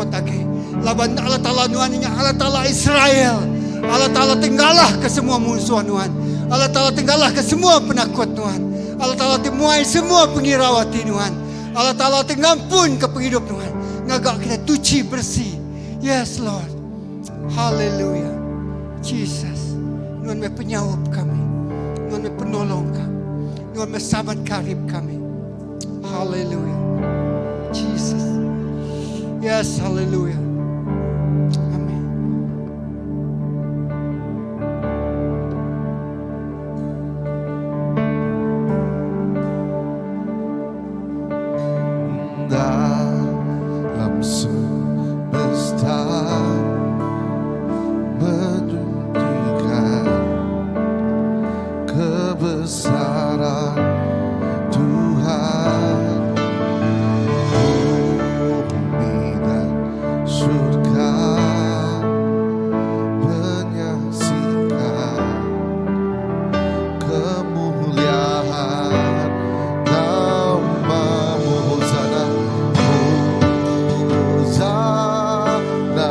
takut agi, laban Allah Taala nuan nya Allah Taala Israel, Allah Taala ti ngalahka semua munsuh nuan, Allah Taala ti ngalahka semua penakut nuan, Allah Taala ti muai semua pengirau ati nuan, Allah Taala ti ngampunka pengidup nuan, ngaga kitai tuchi beresi. Yes, Lord. Hallelujah. Jesus, nuan meh penyaup kami. Nuan meh penolong kami. Nuan meh sahabat karib kami. Hallelujah. Jesus. Yes, hallelujah. Amen. Dalam semesta menunjukkan kebesaran Tuhan bumi dan surga menyaksikan kemuliaan namamu Hosana Hosana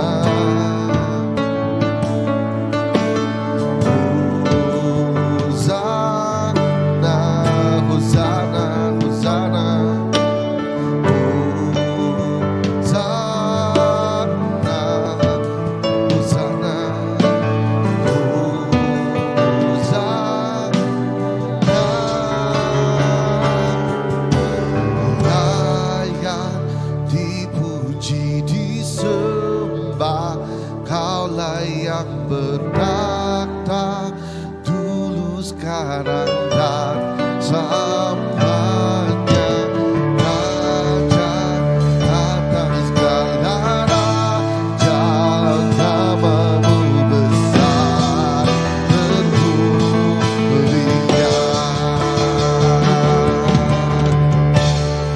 Hosana Hosana Hosana Hosana Hosana Hosana Layak dipuji disembah Kaulah yang bertakhta dulu sekarang dan selamanya Raja atas segala raja namamu besar termulia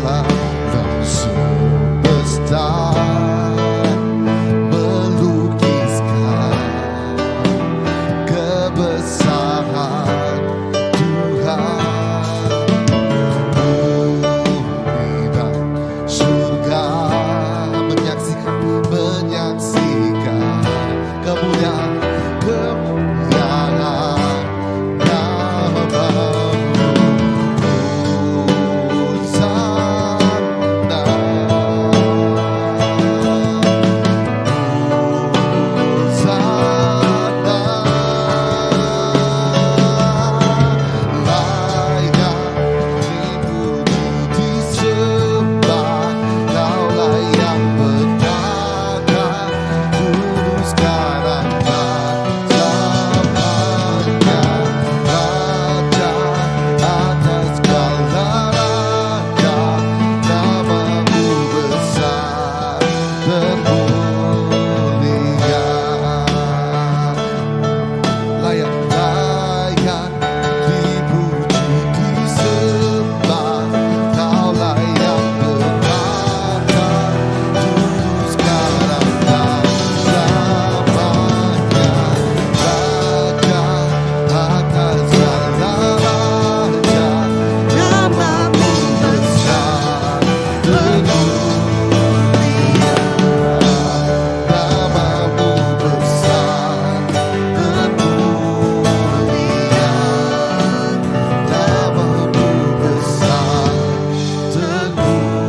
Alam semesta melukiskan kebesaran Tuhan Bumi dan surga menyaksikan menyaksikan kemuliaan kemuliaan namamu Hosana Hosana layak dipuji disembah Kaulah yang bertakhta dulu sekarang dan selamanya Raja atas segala raja namamu besar termulia layak layak dipuji disembah Kaulah yang bertakhta dulu sekarang dan selamanya Raja atas segala raja namamu besar termulia namamu besar termulia namamu besar termulia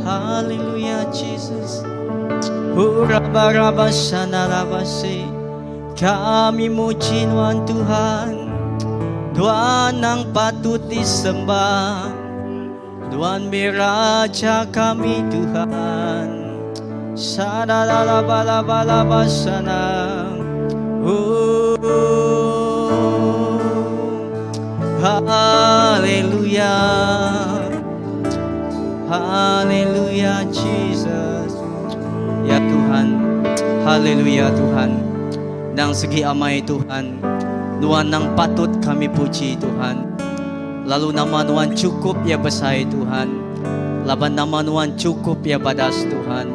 Hallelujah, Jesus. Hurabarabashanarabasi. Kami muji Nuan Tuhan, Tuan nang patut disembah. Tuan meh Raja kami Tuhan. Sadalalabalabala basana. Oh, haleluya. Haleluya Jesus. Ya Tuhan. Haleluya Tuhan. Nang segi amai Tuhan. Nuan nang patut kami puji Tuhan. Lalu nama Nuan chukup iya besai Tuhan. Laban nama Nuan chukup iya badas Tuhan.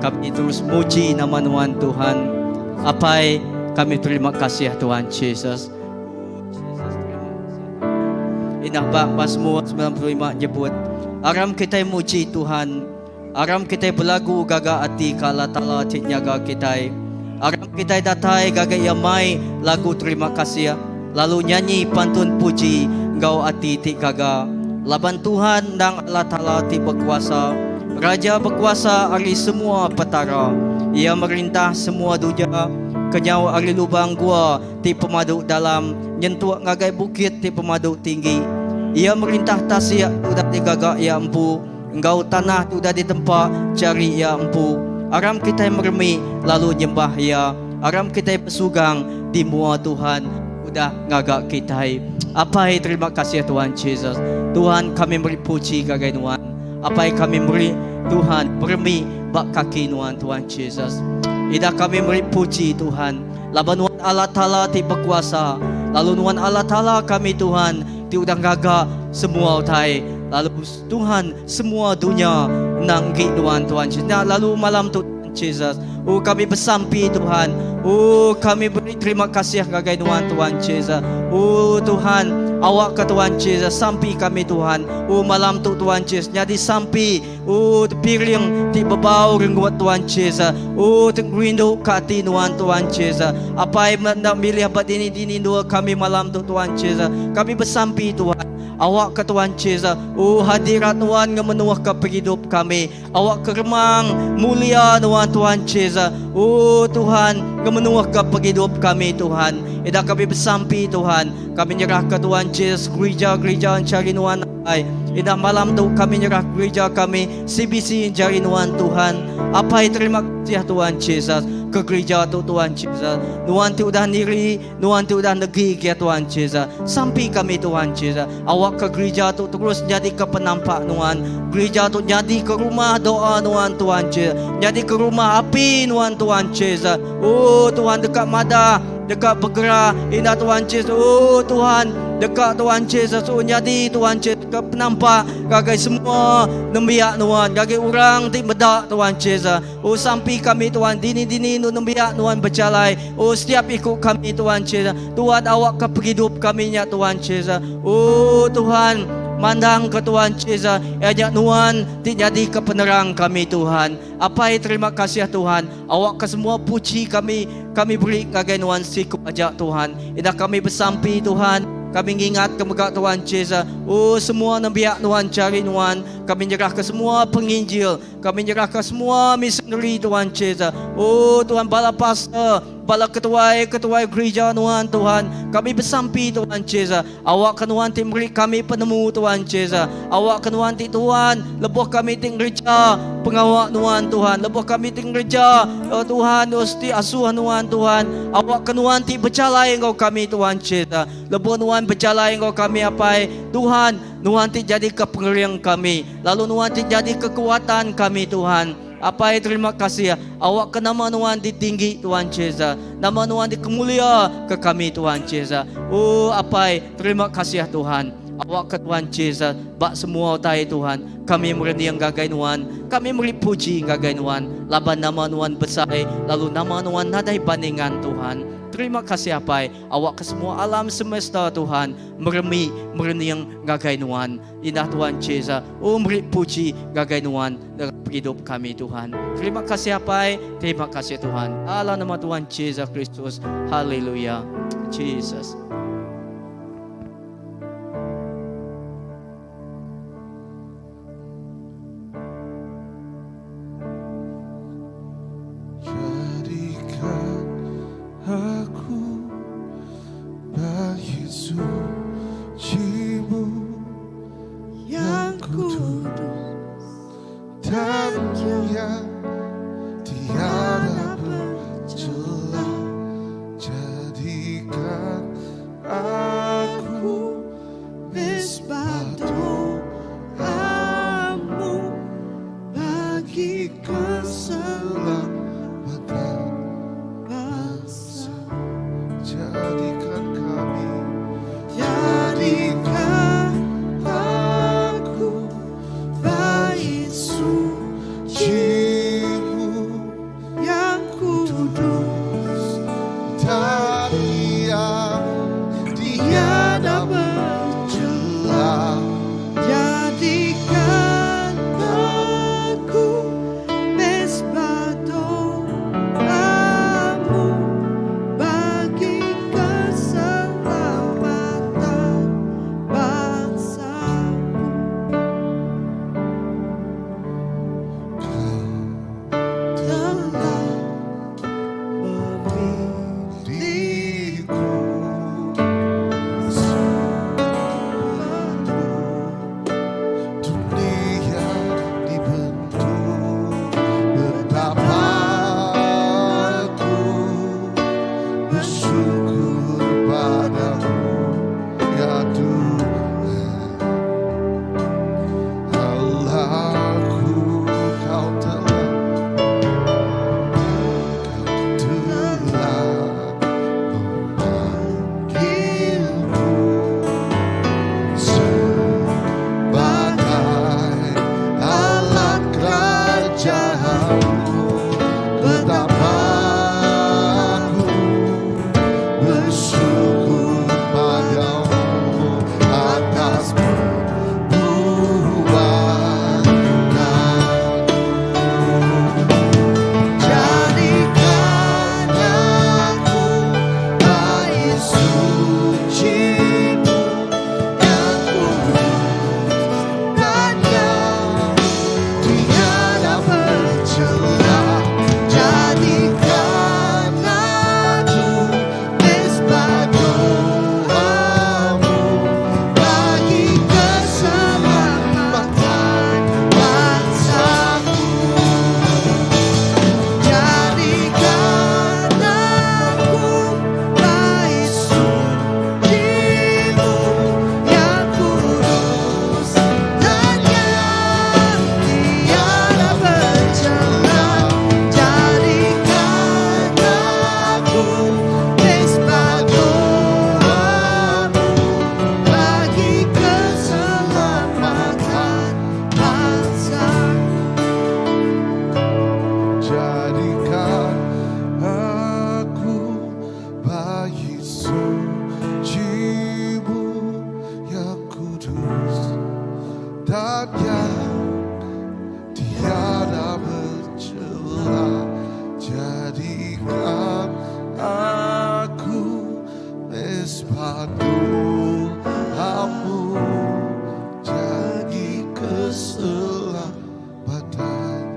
Kami terus muji nama Nuan Tuhan. Apai kami terima kasih Tuhan Jesus. Indah ba Mazmur 95 nyebut, Aram kitai muji Tuhan, aram kitai belagu gaga ati ke Allah Taala ti nyaga kitai. Aram kitai datai ngagai Iya mai lagu terima kasih, lalu nyanyi pantun puji enggau ati ti gaga. Laban Tuhan endang Allah Taala ti bekuasa, Raja bekuasa ari semua petara. Iya merintah semua dunya, kenyau ari lubang gua ti pemadu dalam nyentuk ngagai bukit ti pemadu tinggi. Iya merintah tasik ti udah digaga Iya Empu, enggau tanah ti udah ditempa jari Iya Empu. Aram kitai meremi lalu nyembah Iya. Aram kitai besugang di mua Tuhan udah ngaga kitai. Apai terima kasih Tuhan Jesus. Tuhan kami meri puji ngagai Nuan. Apai kami meri Tuhan meremi ba kaki Nuan Tuhan Jesus. Ida kami meri puji Tuhan. Laban Nuan Allah Taala ti bekuasa, lalu Nuan Allah Taala kami Tuhan ti udah ngaga semua utai, lalu Tuhan semua dunya endang enggi Nuan Tuhan Jesus. Nya lalu malam tu Tuhan Jesus, oh kami besampi Tuhan, oh kami beri terima kasih ngagai Nuan Tuhan Jesus. Oh Tuhan, awakka Tuhan Jesus sampi kami Tuhan, oh malam tu Tuhan Jesus nyadi sampi Ooh tepiring ti bebau renggut Tuan Jesus. Ooh te ngerindu ka ati nuan Tuan Jesus. Apai enda milih ba dini dini endur kami malam tu Tuan Jesus. Kami besampi Tuhan. Awak ka Tuan Jesus. Ooh hadirat nuan ngemenuh ka pengidup kami. Awak ka remang mulia nuan Tuan Jesus. Ooh Tuhan ngemenuh ka pengidup kami Tuhan. Ida kami besampi Tuhan. Kami nyerah ka Tuan Jesus gerija-gerija enchari nuan Apai. Indah malam tu kami nyerah gerija kami CBC enchari nuan Tuhan. Apai terima kasih Tuan Jesus ke gerija tu Tuan Jesus. Nuan ti udah niri, nuan ti udah negi kia Tuan Jesus. Sampi kami Tuan Jesus. Awak ke gerija tu terus nyadi ke penampak nuan. Gerija tu nyadi ke rumah doa nuan Tuan Jesus. Nyadi ke rumah api nuan Tuan Jesus. Oh Tuhan deka madah deka begera indah Tuhan Jesus oh Tuhan deka Tuhan Jesus oh nyadi Tuhan Jesus ke penampak ngagai semua nembiak nuan ngagai orang ti meda Tuhan Jesus oh sampi kami Tuhan dini-dini nu nembiak nuan bejalai oh setiap iku kami Tuhan Jesus Tuhan awak ke pengidup kami nya Tuhan Jesus oh Tuhan mandang ke Tuhan Jesus iya nya nuan ti nyadi ke penerang kami Tuhan Apai terima kasih Tuhan Awakka semua puji kami kami beri ngagai Nuan siku aja Tuhan. Indah kami besampi Tuhan, kami ngingatka mega Tuhan Jesus, oh semua nembiak Nuan jari Nuan, kami nyerahka semua penginjil, kami nyerahka semua missionary Tuhan Jesus. Oh Tuhan bala pastor, bala ketuai-ketuai gerija Nuan Tuhan, kami besampi Tuhan Jesus, Awakka Nuan ti meri kami penemu, Tuhan Jesus. Awakka Nuan ti Tuhan lebuh kami ti ngereja pengawa Nuan, Tuhan. Lebuh kami ti ngereja, oh Tuhan, oh siti asuh Nuan, Tuhan. Awakka Nuan ti bejalai enggau kami, Tuhan Jesus. Lebuh Nuan bejalai enggau kami, Apai, Tuhan, Nuan ti nyadika pengering kami, lalu Nuan ti nyadi kekuatan kami, Tuhan. Apai terima kasih awak ke nama nuan ditinggi Tuhan Jesus. Nama nuan dikemulia ke kami Tuhan Jesus. Oh apai terima kasih Tuhan. Awak ke Tuhan Jesus ba semua utai Tuhan. Kami merening ngagai nuan. Kami meri puji ngagai nuan. Laban nama nuan besai lalu nama nuan nadai bandingan Tuhan. Terima kasih apai awak ke semua alam semesta Tuhan meremi merening ngagai nuan. Indah Tuhan Jesus. Oh meri puji ngagai nuan dalam pengidup kami Tuhan. Terima kasih Apai, terima kasih Tuhan. Dalam nama Tuhan Jesus Kristus. Haleluya. Jesus. Jadikan aku. Bersyukur padamu atas perbuatanmu. Jadikan aku bait sucimu yang kudus dan yang tiada bercela. Jadikan aku mesbah doamu bagi keselamatan bangsaku. Jadikan aku bait sucimu yang kudus dan yang tiada bercela. Jadikan aku mesbah doamu bagi keselamatan bangsaku. Jadikan aku bait sucimu yang kudus dan yang tiada bercela. Jadikan aku mesbah doamu bagi keselamatan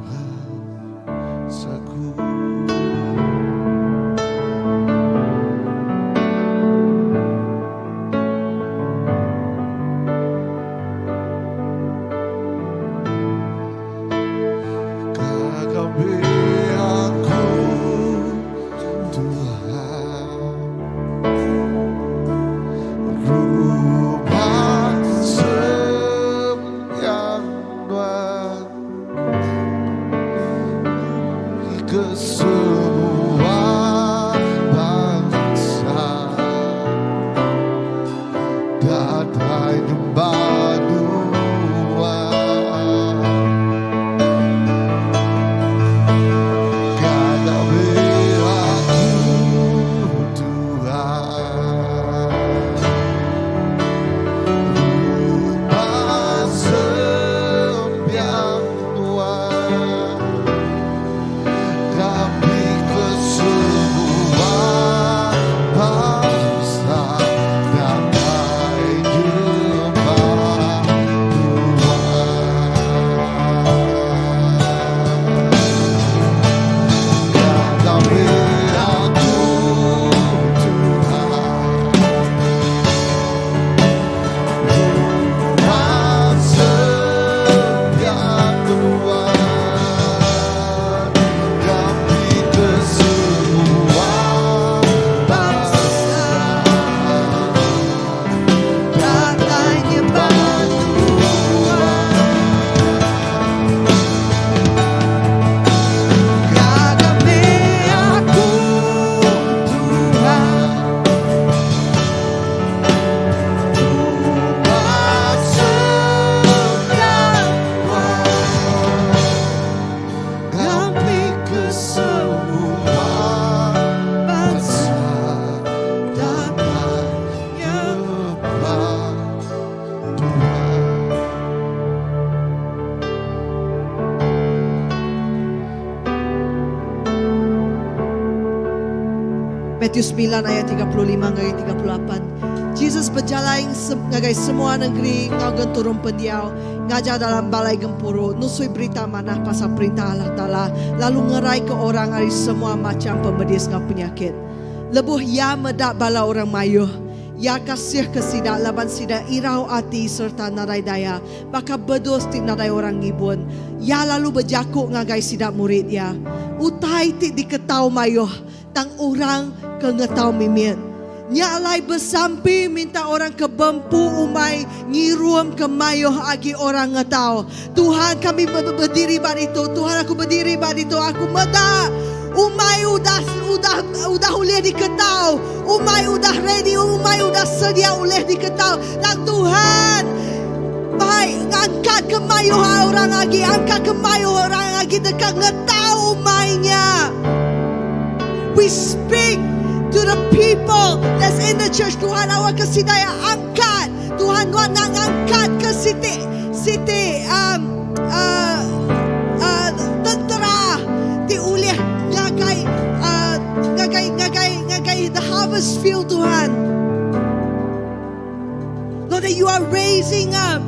bangsaku. Gaga meh aku Tuhan Rumah sembiang Nuan Ke semua bangsa Datai nyembah Nuan Gaga meh aku Tuhan Rumah sembiang Nuan Kami ke semua bangsa Datai nyembah Tuhan Gaga meh aku Tuhan Rumah sembiang Tuhan Kami ke semua bangsa Datai nyembah Tuhan Gaga meh aku Tuhan Rumah sembiang Kami ke semua bangsa Datai nyembah Tuhan. Matthew 9 ayat 35 ngagai 38. Jesus bejalai ngagai semua negeri enggau genturung pendiau, ngajar dalam balai gempuru, nusui berita manah pasal perintah Allah Taala, lalu ngeraika orang ari semua macham pemedis enggau penyakit. Lebuh iya meda bala orang mayuh, iya kasihka sida laban sida irau ati sereta nadai daya, baka bedus ti nadai orang ngibun. Iya lalu bejaku ngagai sida murid iya, Utai ti diketau mayuh, Tang orang ke ngetau mimit. Nya alai besampi minta orang ke bempu umai ngirum ke mayuh agi orang ngetau. Tuhan kami bediri ba ditu. Tuhan aku bediri ba ditu. Aku meda umai udah udah udah ulih diketau. Umai udah ready, umai udah sedia ulih diketau. Tang Tuhan bai ngangkat ke mayuh orang agi, angkat ke mayuh orang agi deka ngetau umai nya. We speak. to the people that's in the church Tuhan awak ke sida iya angkat Tuhan nuan ngangkat ke siti siti um, uh, uh, tentera ti ulih ngagai uh, ngagai ngagai ngagai the harvest field Tuhan. Lord that you are raising up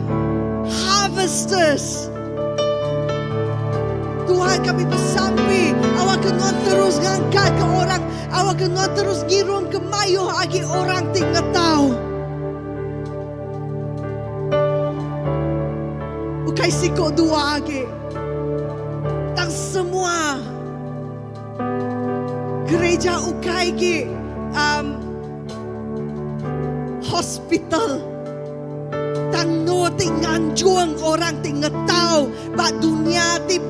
harvesters. Tuhan kami besampi awak ke nuan terus ngangkat ke orang awak ke nuan terus ngirum ke mayuh agi orang ti ngetau. Ukai siko dua agi tang semua gereja ukai agi um, hospital tang endur ti nganjung orang ti ngetau ba dunya ti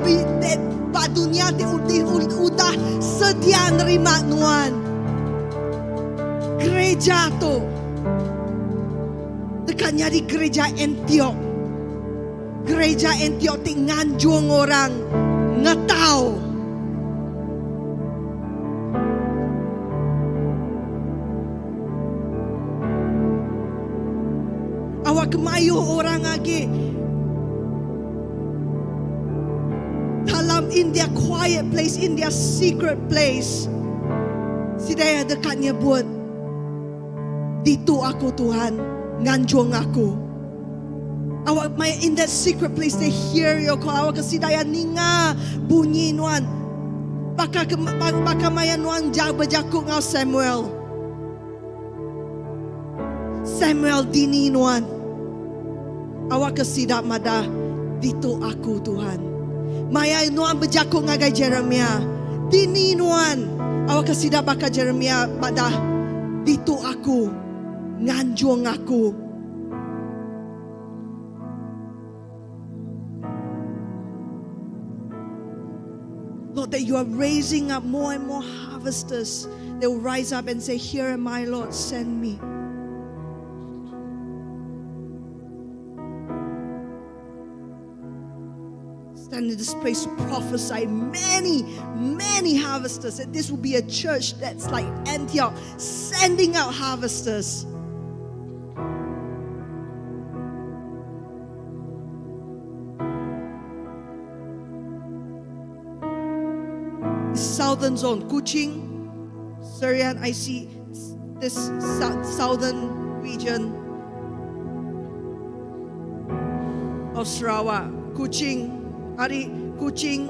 ba dunya ti udah sedia nerima nuan. Gereja tu deka nyadi gereja Antiok. Gereja Antiok ti nganjung orang ngetau. Awak ke mayuh orang agi dalam in their quiet place, in their secret place. Sida iya deka nyebut, Ditu aku Tuhan, nganjung aku. Awak maya in that secret place they hear your call. Awak ke sida iya ninga bunyi nuan. Baka ke baka maya nuan bejaku enggau Samuel. Samuel dini nuan. Awak ke sida madah ditu aku Tuhan. Maya nuan bejaku ngagai Jeremiah, dini nuan. Awak ke sida baka Jeremiah madah ditu aku nganjung aku. Lord, that you are raising up more and more harvesters. They will rise up and say, Here am I, Lord, send me. Stand in this place to prophesy many, many harvesters. That this will be a church that's like Antioch, sending out harvesters. Southern zone, Kuching, Serian, I see this southern region of Sarawak, Kuching, ari Kuching,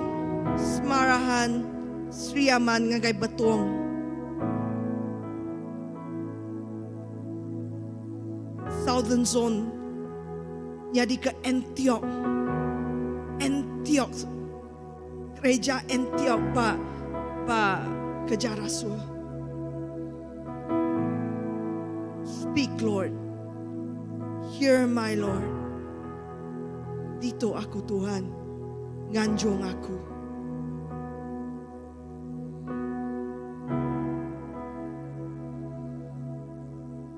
Semarahan, Sri Aman ngagai Betong. Southern zone nyadika Antioch. Antioch gereja Antioch ba ba keja rasul. Speak Lord. Hear my Lord. Ditu aku Tuhan nganjung aku.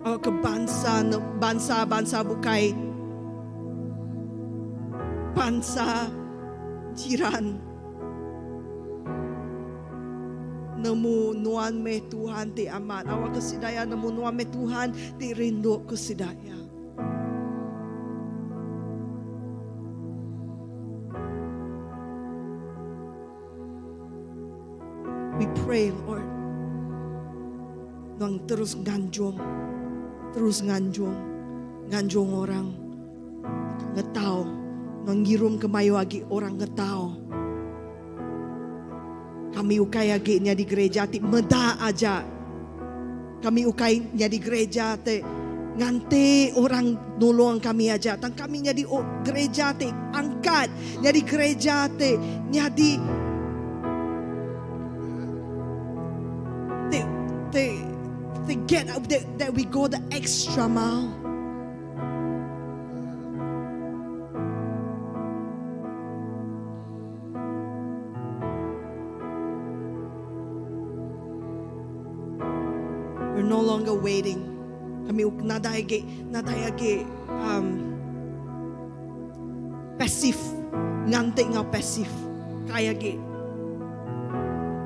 Awakka bansa bansa-bansa bukai, bansa jiran nemu nuan meh Tuhan ti amat. Awakka sida iya nemu nuan meh Tuhan ti rinduka sida iya. We pray Lord Nuan terus nganjung terus nganjung nganjung orang ngetau Nuan ngirum ke mayuh agi orang ngetau Kami ukai agi nyadi gereja ti meda aja Kami ukai nyadi gereja ti nganti orang nulung kami aja tang kami nyadi gereja ti angkat nyadi gereja ti nyadi ti ti ti get that, that we go the extra mile. We're no longer waiting. Kami nadai agi, nadai agi um, pasif, nganti enggau pasif. Kai agi.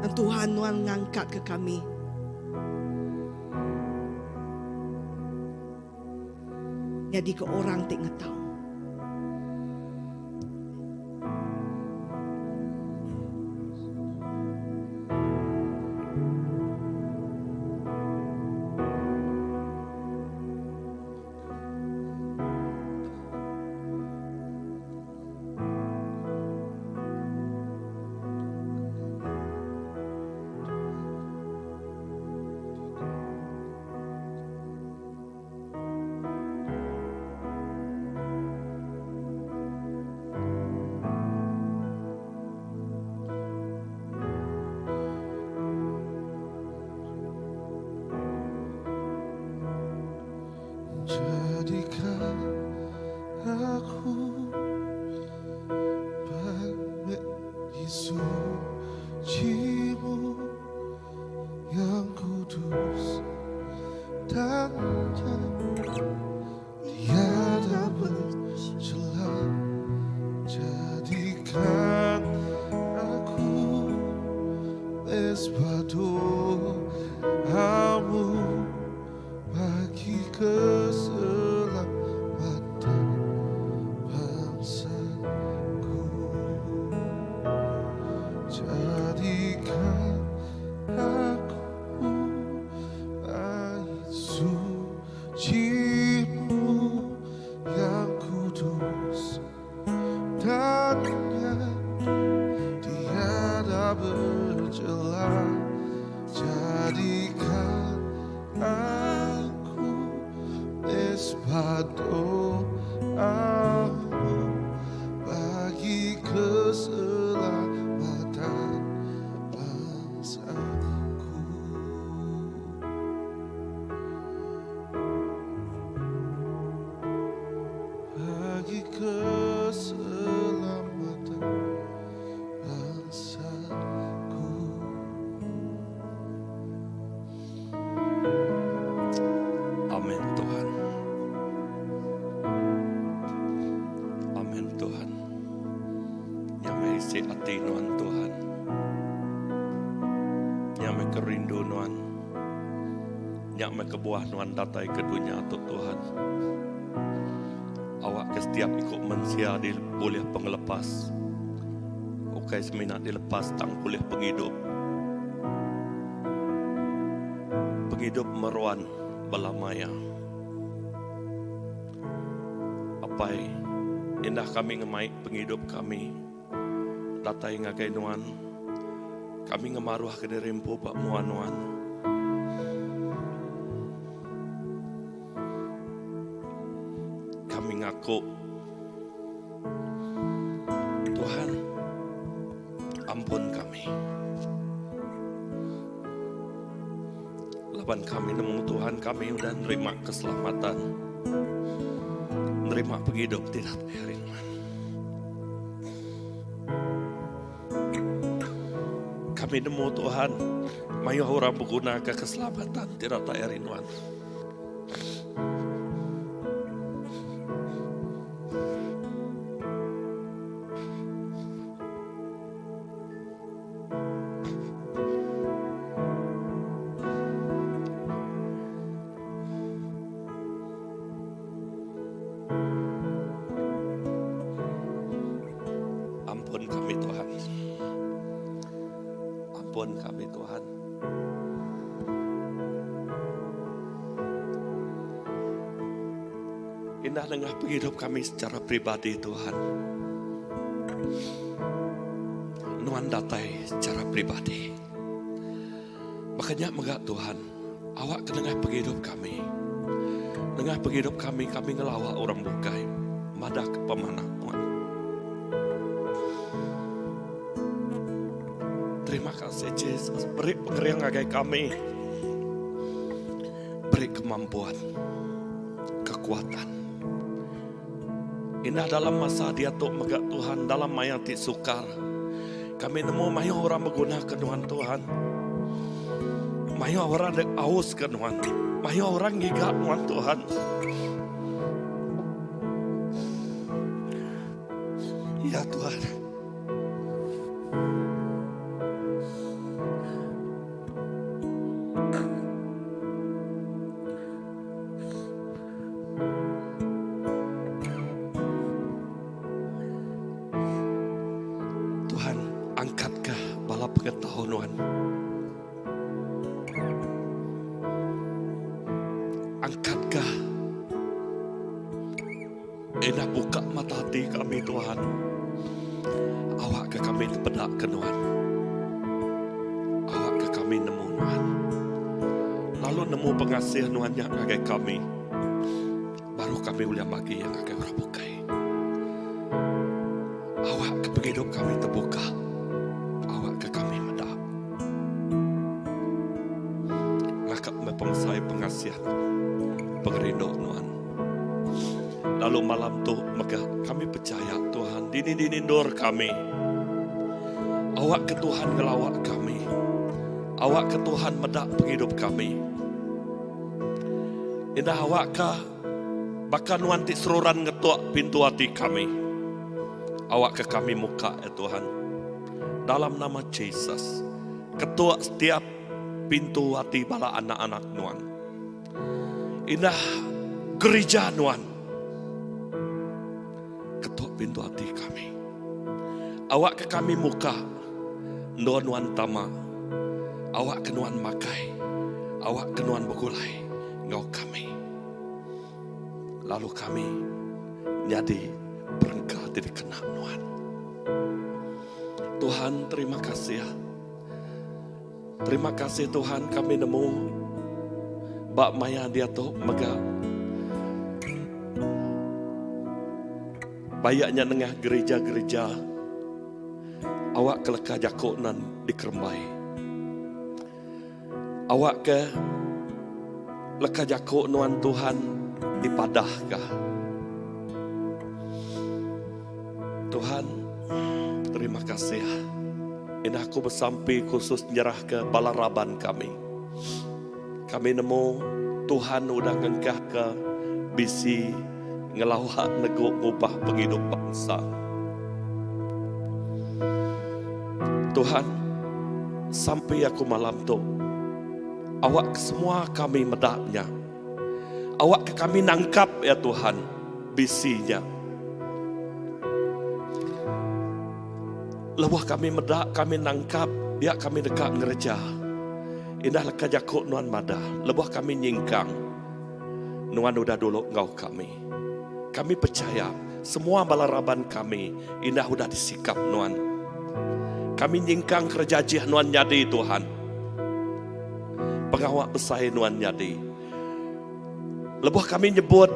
Dan Tuhan nuan ngangkat ke kami. Nyadika orang ti ngetau. Jadikan aku bagi sucimu yang kudus dan yang tiada bercela. Jadikan aku mesbah doamu bagi keselamatan bangsaku. Jadikan aku bait sucimu yang kudus dan yang tiada bercela. Jadikan aku mesbah doamu bagi keselamatan bangsaku. Bagi keselamatan bangsaku. Amen Tuhan. Amen Tuhan. Nya meh isi ati nuan Tuhan. Nya meh kerindu nuan. Nya meh kebuah nuan datai ke dunya tu Tuhan. Awak ke setiap iku mensia di bulih pengelepas. Ukai semina dilepas tang bulih pengidup. Pengidup meruan belama iya. Apai, indah kami ngemai pengidup kami datai ngagai nuan. Kami ngemaruh ke diri empu ba mua nuan. Kami ngaku Tuhan ampun kami. Laban kami nemu Tuhan kami udah nerima keselamatan. Nerima pengidup ti datai ari nuan. Kami nemu Tuhan mayuh orang begunaka keselamatan ti datai ari nuan. Ampun kami Tuhan. Ampun kami Tuhan. Indah nengah pengidup kami secara pribadi Tuhan. Nuan datai secara pribadi. Baka nya mega Tuhan, awak ke nengah pengidup kami. Nengah pengidup kami, kami ngelawa orang bukai madah ke pemanah Nuan. Terima kasih Jesus, beri pengering ngagai kami. Beri kemampuan, kekuatan. Indah dalam masa diatu mega Tuhan dalam maya ti sukar. Kami nemu mayuh orang beguna ke nuan Tuhan. Mayuh orang dek aus ke nuan. Mayuh orang ngiga nuan Tuhan. Ya Tuhan. Angkatka Indah buka mata ati kami Tuhan. Awakka kami tepeda ke Nuan. Awakka kami nemu Nuan. Lalu nemu pengasih Nuan nya ngagai kami. Baru kami ulih magi iya ngagai orang bukai. Awakka pengidup kami tebuka. Awakka kami meda. Naka meh pemesai pengasih pengerindu Nuan. Lalu malam tu mega kami pechaya Tuhan dini-dini endur kami. Awakka Tuhan ngelawa kami. Awakka Tuhan meda pengidup kami. Indah awakka baka nuan ti seruran ngetuk pintu ati kami. Awakka kami muka ya Tuhan. Dalam nama Jesus, ketuk setiap pintu ati bala anak-anak nuan. Indah gerija nuan. Ketuk pintu ati kami. Awakka kami muka endur nuan tama. Awakka nuan makai. Awakka nuan begulai enggau kami. Lalu kami nyadi perengka ti dikena nuan. Tuhan terima kasih. Terima kasih Tuhan kami nemu ba maya diatu mega Bayak nya nengah gerija-gerija awak ke leka jaku nan dikerembai. Awak ke leka jaku nuan Tuhan dipadahka. Tuhan, terima kasih. Indah aku besampi khusus nyerahka bala raban kami. Kami nemu Tuhan udah ngengkahka bisi ngelawa negu ngubah pengidup bansa. Tuhan, sampi aku malam tu, awak ke semua kami meda nya. Awak ke kami nangkap ya Tuhan bisi nya. Lebuh kami meda, kami nangkap, dia kami deka ngereja. Indah leka jaku nuan madah, lebuh kami nyingkang, nuan udah dulu enggau kami. Kami pechaya, semua bala raban kami indah udah disikap nuan. Kami nyingkang kereja ajih nuan nyadi, Tuhan. Pengawa besai nuan nyadi. Lebuh kami nyebut,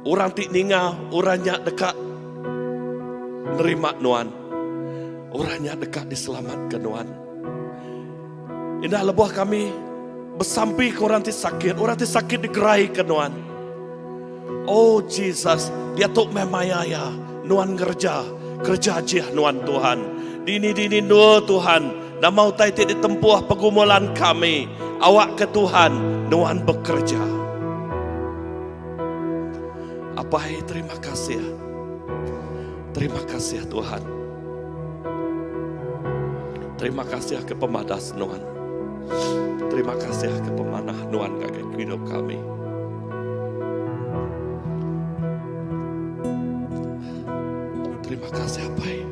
orang ti ninga orang nya deka nerima nuan. Orang nya deka diselamatka nuan. Indah lebuh kami besampi ke orang ti sakit, orang ti sakit digeraika nuan. Oh Jesus, diatu meh maya iya nuan ngereja kereja ajih nuan Tuhan. Dini-dini endur Tuhan, nama utai ti ditempuh pegumulan kami, awakka Tuhan nuan bekereja. Apai terima kasih. Terima kasih Tuhan. Terima kasih ke pemadas nuan. Terima kasih ke pemanah nuan ngagai hidup kami. Terima kasih Apai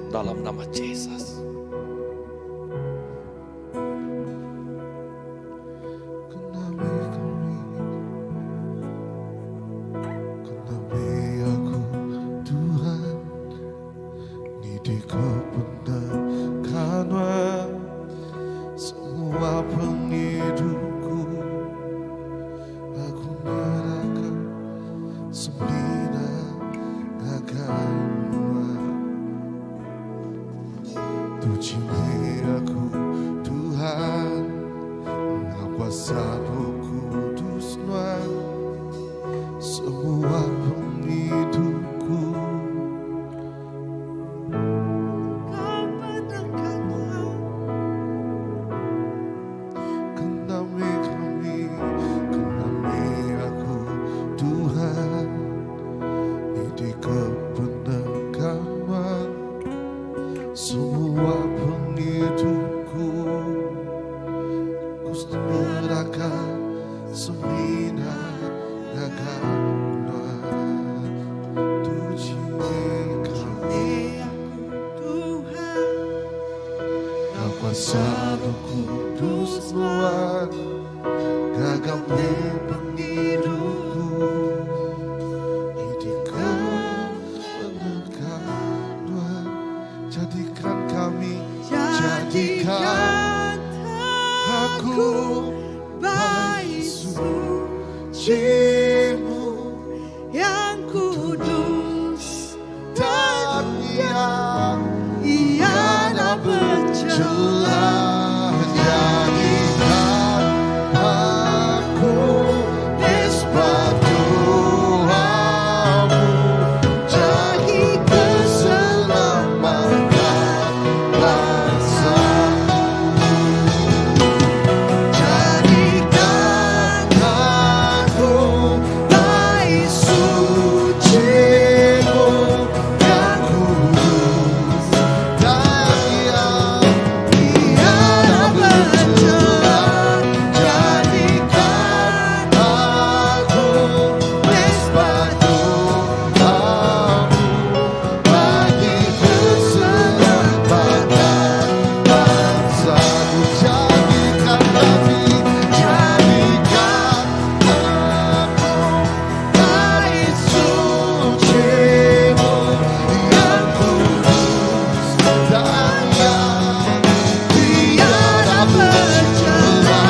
dalam nama Jesus. sucimu Yang kudus dan yang tiada bercela. Jadikan aku mesbah doamu Bagi keselamatan bangsa. Jadikan Aku bait sucimu yang kudus dan yang tiada bercela. Jadikan aku mesbah doamu bagi keselamatan bangsaku. Jadikan kami, jadikan aku bait sucimu yang kudus dan yang Tiada bercela.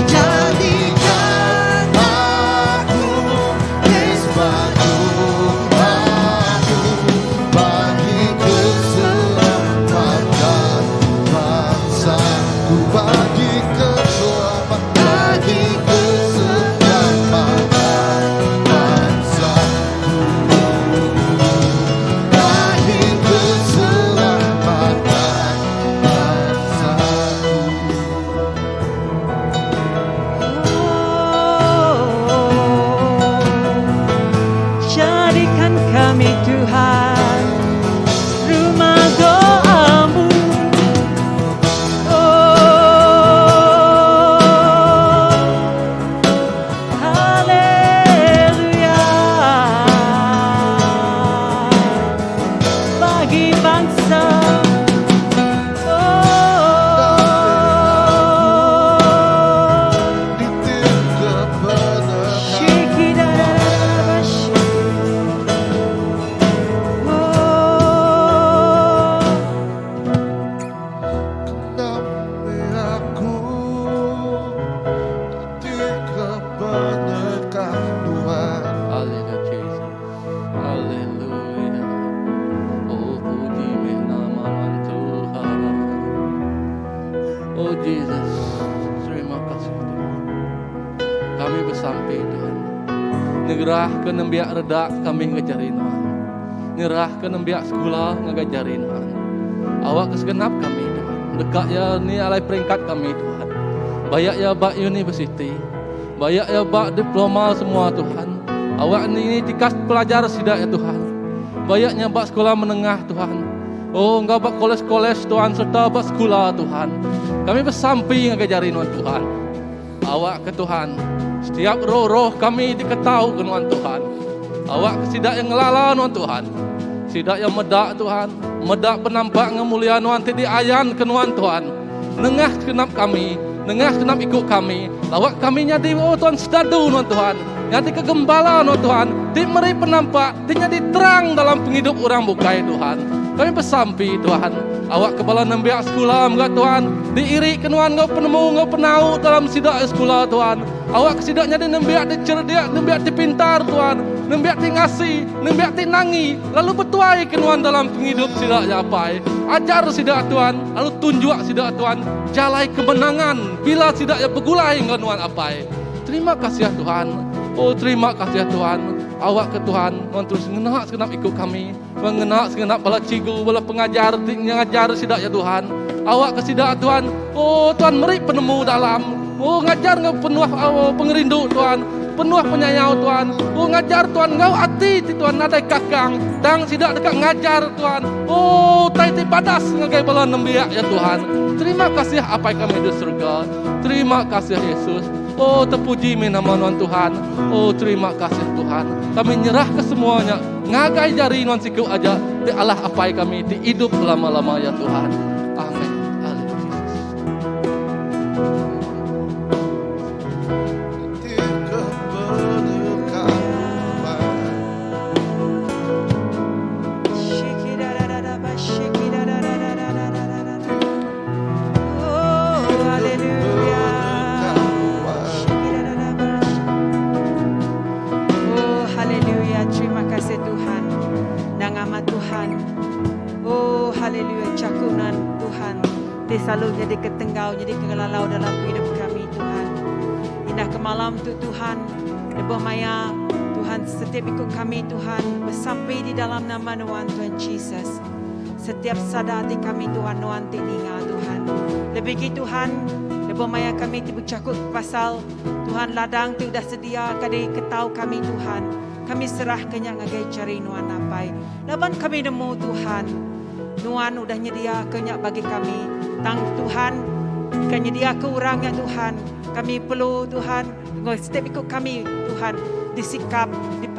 Jadikan aku mesbah doamu bagi keselamatan bangsaku, bagi keselamatan, bagi keselamatan bangsaku, bagi keselamatan bangsaku. Jadikan kami Tuhan rumah doamu. Oh, haleluya. Bagi bangsa. Oh, Nitih ke Shikidarabash. Oh. Kami aku nitih ke peneka Tuhan. Haleluya Jesus. Haleluya. Oh puji meh nama Tuhan. Oh Jesus, terima kasih Tuhan. Kami besampi Tuhan. Nyerah ke nembiak redak kami ngajari Tuhan. Nyerah ke nembiak sekolah ngajari Tuhan. Awak kesegenap kami Tuhan. Dekat ya ni alai peringkat kami Tuhan. Bayak ya bak universiti. Bayak ya bak diploma semua Tuhan. Awak ni tikas pelajar sidak ya Tuhan. Bayaknya bak sekolah menengah Tuhan. Oh enggak bak kolej-kolej Tuhan serta bak sekolah Tuhan. Kami bersampi ngajari Tuhan Tuhan. Awak ke Tuhan. Setiap roh-roh kami diketau ke Tuhan Tuhan. Awak ke sidak yang ngelala Tuhan Tuhan. Sidak yang medak Tuhan. Medak penampak ngemuliaan Tuhan. Tidak ayan ke Tuhan Tuhan. Nengah kenap kami. Nengah kenap ikut kami. Lawak kami nyadi oh Tuhan sedadu Tuhan Tuhan. Nyadi kegembala Tuhan Tuhan. Di meri penampak. Di nyadi terang dalam penghidup orang bukai Tuhan. Kami bersampi Tuhan. Awak kepala nembiak sekolah enggak Tuhan. Diiri kenuan ngau penemu ngau penau dalam sidak sekolah Tuhan. Awak kesidaknya di nembiak di cerdiak, nembiak di pintar Tuhan. Nembiak ti ngasi, nembiak ti nangi, lalu bertuai kenuan dalam penghidup sidak ya apai. Ajar sidak Tuhan, lalu tunjuk sidak Tuhan jalai kemenangan bila sidak ya bergulai dengan nuan apai. Terima kasih ya Tuhan. Oh terima kasih ya Tuhan. Awak ke Tuhan, Tuhan terus ngenak segenap ikut kami, mengenak segenap bala cikgu, bala pengajar, ngajar sidak ya Tuhan. Awak ke sidak Tuhan. Oh Tuhan meri penemu dalam. Oh ngajar ngau penuh oh, pengerindu Tuhan. Penuh penyayau Tuhan. Oh ngajar Tuhan ngau ati ti Tuhan nadai kakang. Tang sidak dekat ngajar Tuhan. Oh tai ti badas ngagai bala nembiak ya Tuhan. Terima kasih apa kami di surga. Terima kasih Yesus. Oh terpuji mi nama Nuan Tuhan. Oh terima kasih Tuhan. Kami nyerah ke semuanya. Ngagai jari Nuan siku aja. Di Allah apai kami di hidup lama-lama ya Tuhan. Amin. Haleluya. Nitih ke peneka Shikidadadadaba, Oh, hallelujah. Shikidadadaba. Endang amat Tuhan. Oh haleluya jaku nuan Tuhan ti selalu nyadi ke tenggau nyadi ke ngelalau dalam pengidup kami Tuhan. Indah ke malam tu Tuhan lebuh maya Tuhan setiap iku kami Tuhan besampi di dalam nama nuan Tuhan Jesus. Setiap sada ati kami Tuhan nuan ti ninga Tuhan. Lebih agi Tuhan lebuh maya kami ti bejaku pasal Tuhan ladang ti udah sedia ka diketau kami Tuhan. Kami serahka nya ngagai jari Nuan Apai. Laban kami nemu Tuhan, Nuan udah nyediaka nya bagi kami. Tang Tuhan, ke nyediaka orang nya Tuhan, kami perlu Tuhan, enggau setiap iku kami Tuhan, disikap,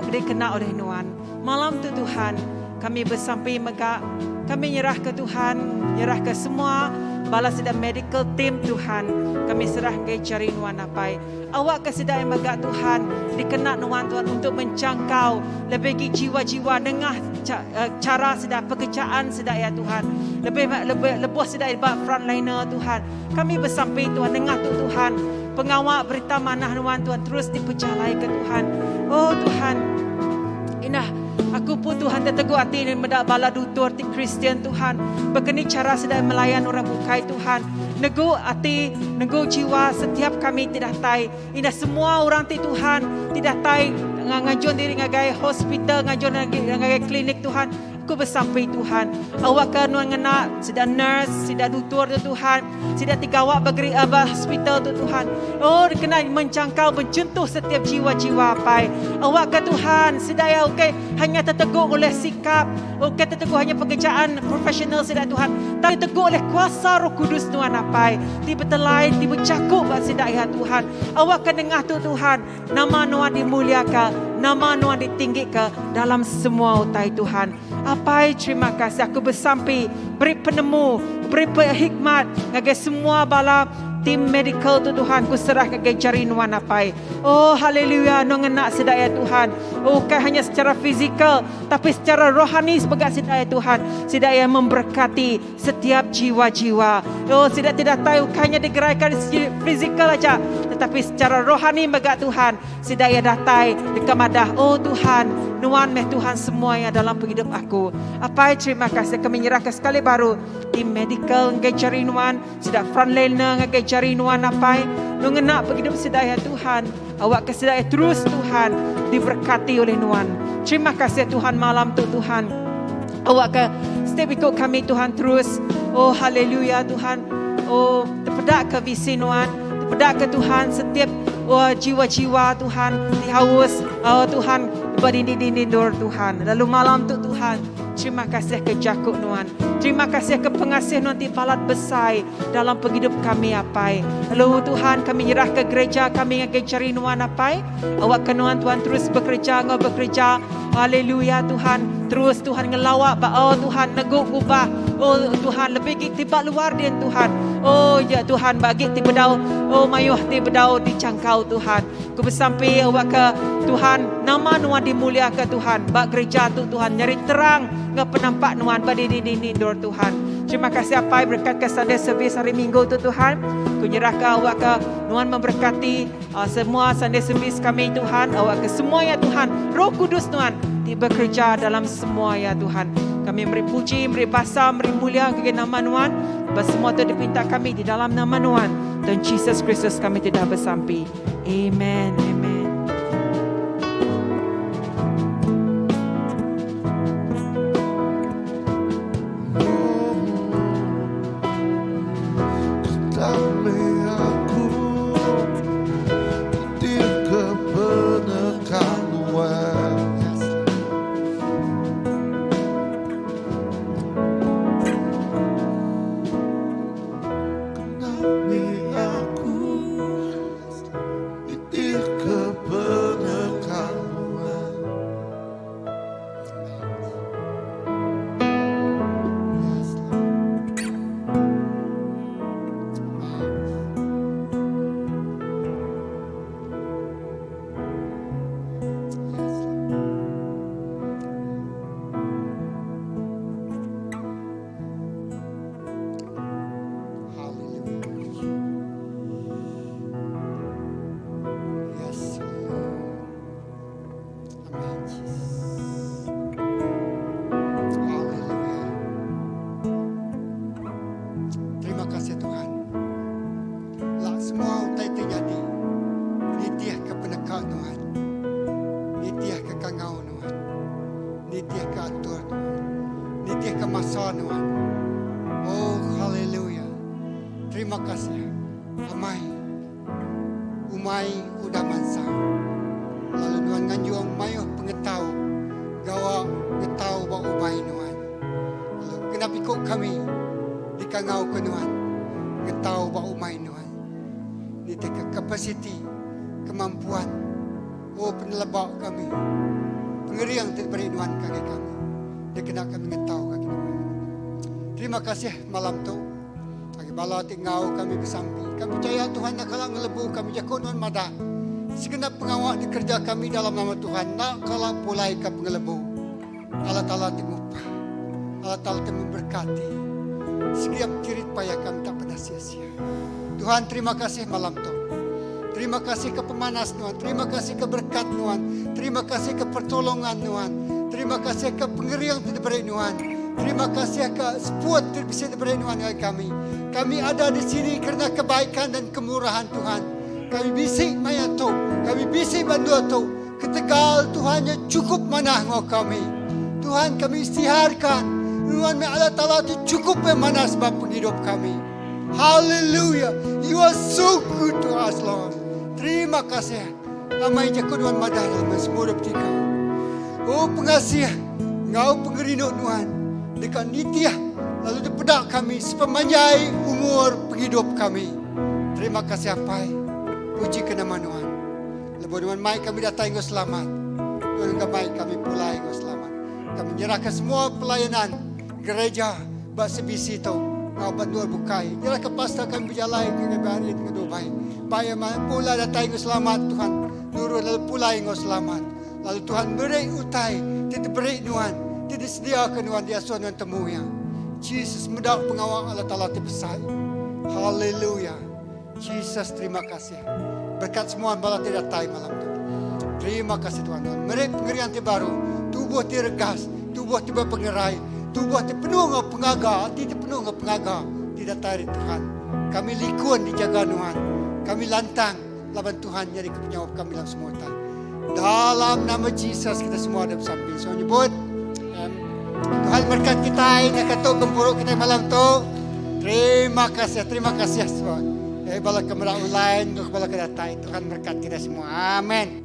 dikena oleh Nuan. Malam tu Tuhan, kami besampi mega, kami nyerahka Tuhan, nyerahka semua bala sida medical team Tuhan, kami serah ngagai jari Nuan Apai. Awakka sida iya mega Tuhan dikena nuan Tuhan untuk menjangkau lebih agi jiwa-jiwa nengah chara sida pekerjaan sida iya Tuhan. Lebih lebih lebuh sida iya ba frontliner Tuhan. Kami besampi Tuhan nengah tu Tuhan pengawa berita manah nuan Tuhan terus dipejalaika Tuhan. Oh Tuhan indah aku pun Tuhan tetegu ati meda bala dutur ti Kristian Tuhan bekeni chara sida melayan orang bukai Tuhan. Negu ati, negu jiwa setiap kami ti datai. Indah semua orang ti Tuhan ti datai ngajun diri ngagai hospital, ngajun ngagai klinik Tuhan. Aku besampi Tuhan, awakka nuan ngena sida nurse, sida dutur tu Tuhan, sida ti gawa ba geri ba hospital tu Tuhan. Oh dikena menjangkau menyentuh setiap jiwa-jiwa Apai. Awakka Tuhan sida iya ukai hanya tetegu oleh sikap Ukai teteguh hanya pekerjaan profesional sida Tuhan, tang diteguh oleh kuasa Roh Kudus Nuan Apai, ti betelai, ti bejaku ba sida iya Tuhan. Awakka nengah tu Tuhan, nama Nuan dimuliaka, nama Nuan ditinggika dalam semua utai Tuhan. Apai terima kasih aku besampi beri penemu, beri hikmat ngagai semua bala tim medical tu Tuhan, ku serah ngagai jari Nuan Apai. Oh haleluya nuan ngena sida iya Tuhan. Ukai hanya secara fizikal tapi secara rohani sebagai sida ya Tuhan. Sida yang memberkati setiap jiwa-jiwa. Oh sida tidak tahu hanya digeraikan fizikal aja tetapi secara rohani mega Tuhan. Sida ya datai dekat madah oh Tuhan nuan meh Tuhan semua yang dalam penghidup aku. Apai terima kasih kami nyerahkan sekali baru tim medical ngagai jari nuan Sida frontliner ngagai jari nuan apai nu ngena pengidup sida ya Tuhan. Awak ke sida ya terus Tuhan diberkati oleh nuan. Terima kasih Tuhan malam tu Tuhan. Awak ke setiap ikut kami Tuhan terus. Oh haleluya Tuhan. Oh terpedak ke visi nuan. Terpedak ke Tuhan setiap oh, jiwa-jiwa Tuhan dihaus. Oh Tuhan berdinding-dinding Tuhan. Lalu malam tu Tuhan Terima kasih ke jaku nuan. Terima kasih ke pengasih nuan ti balat besai dalam pengidup kami apai. Lalu Tuhan kami nyerah ke gereja kami ngagai jari nuan apai. Awak ke nuan Tuhan terus bekerja enggau bekerja. Haleluya Tuhan. Terus Tuhan ngelawak ba oh Tuhan negu ngubah. Oh Tuhan lebih gi ti ba luar din Tuhan. Oh ya Tuhan bagi ti bedau oh mayuh ti bedau dicangkau Tuhan. Ku besampi awak ke Tuhan nama nuan dimulia ke Tuhan ba gereja tu Tuhan nyeri terang enggau penampak nuan ba dini-dini endur Tuhan. Terima kasih apai berkat ke Sunday service hari Minggu tu Tuhan. Ku nyerah ke awak ke nuan memberkati uh, semua Sunday service kami Tuhan awak ke semua ya Tuhan Roh Kudus nuan ti bekerja dalam semua ya Tuhan. Kami beri puji, beri basa, beri mulia ke nama nuan. Semua tu dipinta kami di dalam nama nuan. Dan Jesus Kristus kami tidak bersampi. Amen. Amen. Aku. kuasa Nuan. Oh haleluya. Terima kasih. Amai. Umai udah mansa. Lalu Nuan nganjung mayuh pengetau gawa ngetau ba umai Nuan. Lalu genap iku kami dikangauka Nuan ngetau ba umai Nuan. Nitihka kapasiti, kemampuan, oh peneleba kami, pengering ti diberi Nuan ngagai kami dikena kami ngetau ngagai Nuan. Terima kasih malam tu ngagai bala ti enggau kami besampi. Kami pechaya Tuhan enda kala ngelebu kami jaku Nuan madah segenap pengawa dikereja kami dalam nama Tuhan enda kala pulai ka pengelebu. Allah Taala ti ngupah, Allah Taala ti memberkati. Setiap jerit payah kami tak pernah sia-sia. Tuhan terima kasih malam tu. Terima kasih ke pemanas Nuan, terima kasih ke berkat Nuan, terima kasih ke pertolongan Nuan, terima kasih ke pengering ti diberi Nuan, terima kasih ke seput ti bisi diberi Nuan ngagai kami. Kami ada di sini kerana kebaikan dan kemurahan Tuhan. Kami bisi maya tu, kami bisi ba endur tu. Ketegal Tuhan nya chukup manah enggau kami. Tuhan kami istiharkan Nuan meh Allah Taala ti chukup meh manah sebab pengidup kami. Hallelujah. You are so good to us Lord. Terima kasih. Amai jaku Nuan madah dalam Mazmur 23. Oh pengasih enggau pengerindu Nuan deka nitih lalu dipeda kami sepemanjai umur pengidup kami. Terima kasih Apai. Puji ke nama Nuan. Lebuh nuan mai kami datai enggau selamat, nuan engka mai kami pulai enggau selamat. Kami nyerahka semua pelayanan gereja ba CBC tu enggau ba endur bukai. Nyerahka pastor kami bejalai ngagai Bahrain enggau Dubai. Ba iya mai pulai datai enggau selamat Tuhan nurun lalu pulai enggau selamat. Lalu Tuhan meri utai ti diberi nuan, ti disediaka nuan diasuh nuan temu iya. Jesus meda pengawa Allah Taala ti besai. Haleluya. Jesus terima kasih. Berkat semua bala ti datai malam tu. Terima kasih Tuhan. Tuhan meri pengerian ti baru, tubuh ti regas, tubuh ti bepengerai, tubuh ti penuh enggau pengaga, ati ti penuh enggau pengaga ti datai ari Tuhan. Kami likun dijaga Nuan. Kami lantang laban Tuhan nyadi ke penyaup kami dalam semua utai. Dalam nama Jesus kita semua ada besampi. So nyebut um, Tuhan berkat kita nak kata gempuru kita malam tu. Terima kasih, terima kasih semua. Eh bala ke meda online, bala ke datai, Tuhan berkat kita semua. Amin.